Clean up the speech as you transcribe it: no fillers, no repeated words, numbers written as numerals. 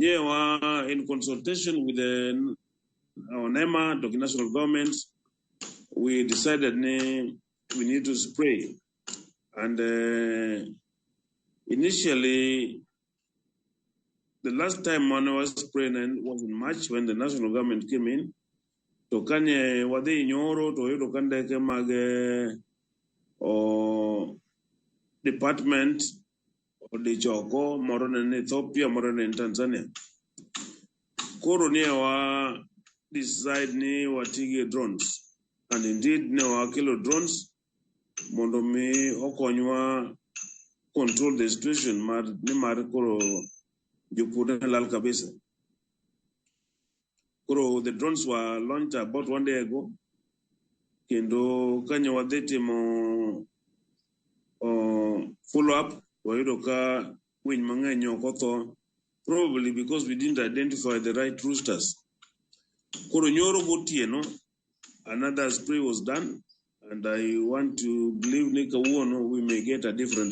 Nyewa in consultation with the our NEMA, the national government, we decided ni we need to spray. And initially, the last time mane was spraying was in March when the national government came in. To kanye wadhi nyoro to yudo ka ndeke mag o department odich oko moro ne ni Ethiopia moro ne ni Tanzania. Koro ne wa decide ni wati gi drones. And indeed ne wakelo drones mondo mi okonywa control the situation mar nimar koro jopur ne lal kabisa. Koro the drones were launched about one day ago. Kendo kanyo wadhi timo follow up wayudo ka winy mang'eny ok otho probably because we didn't identify the right roosters. Koro nyoro gotieno another spray was done and I want to believe ni kawuono we may get a different report.